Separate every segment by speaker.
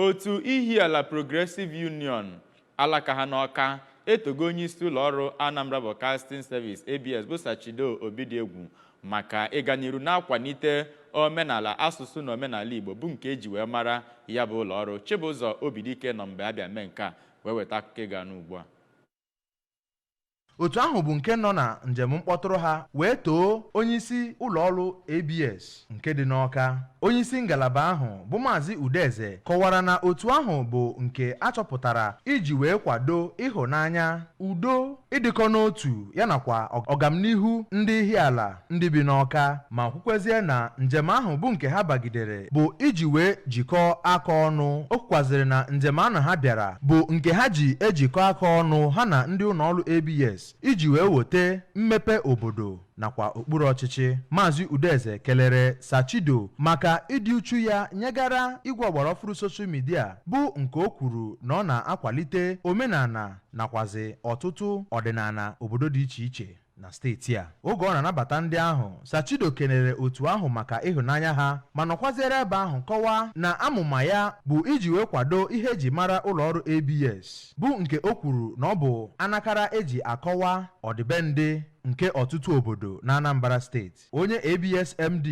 Speaker 1: Otu Ihiala Progressive Union alaka ha n'Ọka etogo onyeisi ụlọọrụ Anambra Broadcasting Service, ABS, bụ Sachido Obidiegwu maka ịga n'iru na-akwalite omenala, asụsụ na omenala Igbo bụ nke eji wee mara ya bụ ụlọọrụ. Chibụzọ Obidike nọ mgbe abịa mee nke a wee weta akụkọ ị ga-anụ ugbu a.
Speaker 2: Otu ahụ bụ nke nọ na njem mkpọtụrụ ha wee too onyeisi ụlọọrụ ABS nke dị n'Ọka. Onyeisi ngalaba ahụ bụ Maazị Udeze kọwara na otu ahụ bụ nke a chọpụtara iji wee kwado ịhụnanya, udo, ịdịkọ n'otu ya nakwa ọgamnihu ndị Ihiala ndị bi n'Ọka, ma kwukwezie na njem ahụ bụ nke ha bagidere bụ iji wee jikọọ aka ọnụ. O kwukwazịrị na njem ahụ ha bịara bụ nke ha ji ejikọ aka ọnụ ha na ndị ụlọọrụ ABS iji wee wote mmepe obodo nakwa okpuru ọchịchị. Maazị Udeze kelere Sachido maka ịdị uchu ya nyegara igwe ọgbara ọfụrụ social media, bụ nke o kwuru na ọ na-akwalite omenala nakwazi ọtụtụ ọdịnala obodo dị iche iche na steeti a. Oge ọ na-anabata ndị ahụ, Sachido kelere otu ahụ maka ịhụnanya ha, ma nọkwaziere ebe ahụ kọwaa na amụma ya bụ iji wee kwado ihe eji mara ụlọọrụ ABS, bụ nke o kwuru na ọ bụ anakara eji akọwa ọdịbendị nke ọtụtụ obodo na Anambra Steeti. Onye ABS MD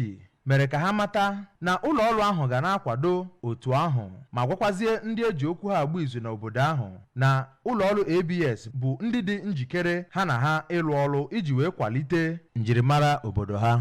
Speaker 2: mere ka ha mata na ụlọọrụ ahụ ga na-akwado otu ahụ, ma gwakwazie ndị eji okwu ha agba izu n'obodo ahụ na ụlọọrụ ABS bụ ndị dị njikere ha na ha ịlụ ọrụ iji wee kwalite njirimara obodo ha.